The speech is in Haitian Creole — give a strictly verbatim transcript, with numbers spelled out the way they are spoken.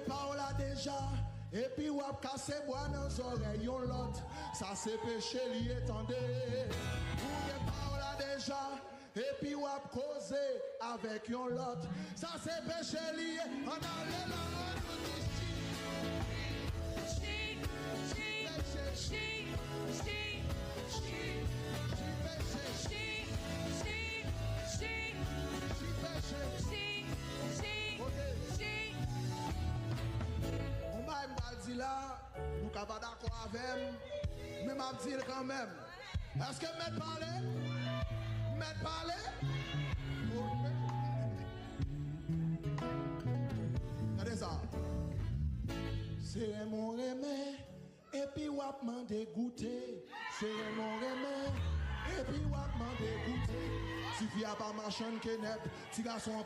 Pa w la deja, epi w ap kase bwa nan zòrèy yon lòt. Sa se peche li ye, tande. Ou gen pa w la deja, epi w ap koze avèk yon lòt. Sa se peche li ye. Ann ale la, nou di chi. Chi, chi, chi, chi, chi, chi peche. Chi, chi, chi, chi peche. Chi, chi, chi. Yon bagay m pral di la, nou ka pa dakò avè m, men m ap di l kanmenm. Èske m mèt pale? M mèt pale? Oke. Gade sa. Se renmen w renmen, epi w ap mande goute. Se renmen w renmen, epi w ap mande goute. Tifi a pa machann kenèp, ti gason an